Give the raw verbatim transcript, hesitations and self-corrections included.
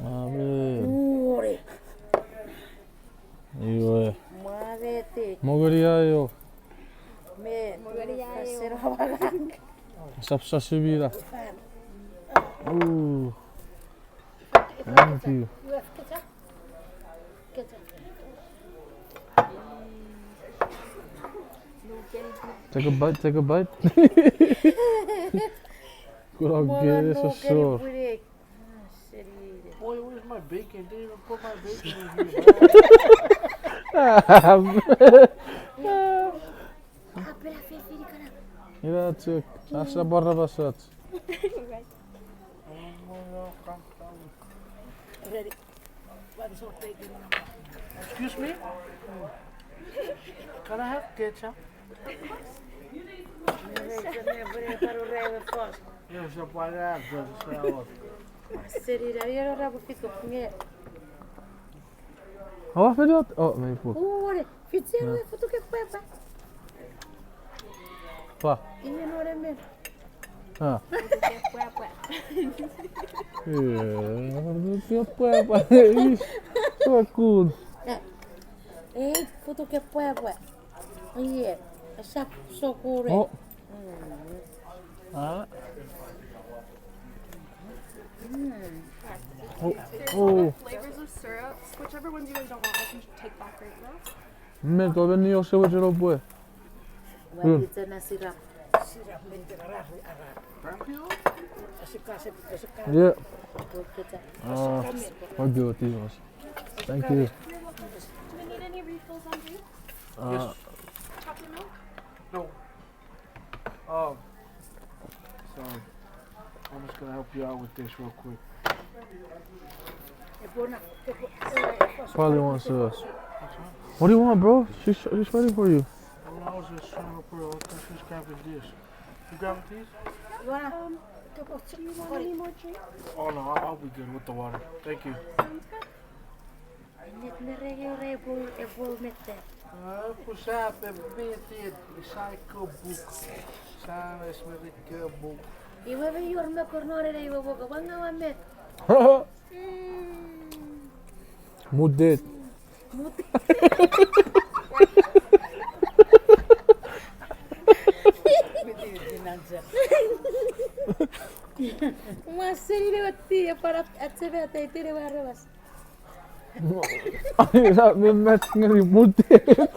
Amen. Ore. Iwe. Mwa mete. Mokori aio. Me. Mokori aio. Sera wagang. Sap sasumira. Fan. Ooh. Thank you. Take a bite, take a bite. Kuna kere sosor. Boy, where's my bacon? Didn't even put my bacon in here, man. Ina chok, asa borabasach. Ready. Excuse me? Can I have ketchup? Yes, I want that. Seri na yero ra bufiko nge. Awa feriot? Oh, mei puk. Ore, fitzer we futuke pwepwe. Pa. Iye nore men. Ah. Futuke pwepwe. Yeah, futuke pwepwe. Is so cool. Eh, futuke pwepwe. Iye, esap sokure. Oh. Mm. Ah. Mm. Oh, oh. Flavors of syrups, whichever ones you guys don't want, I can take back right now. Me to ben ni ose we chero pwe. Wa Mm. Pizza na syrup. Yeah. Go pizza. Ah, I'll go with these ones. Thank you. Do we need any refills on juice? Uh, Chocolate milk? No. Um, sorry. I'm just gonna help you out with this real quick. Probably wants to. What do you want, bro? She's, she's waiting for you. I was just trying to put her on. She's grabbing this. You grabbing these? You wanna, um, do you want any more drinks? Oh, no, I'll, I'll be good with the water. Thank you. Sounds good. Ennet merenge ore epwe, epwe mete. Ah, kusap e mete, isai ko buk. Sa es merenge buk. Iwe me ior me kornore ne iwe buk, banga wa met. Mm. Mutet. Mutet. Mwa seni ne wati, e para achebe ateitene wa aramas. Ai, sa mi match ngeni mutet.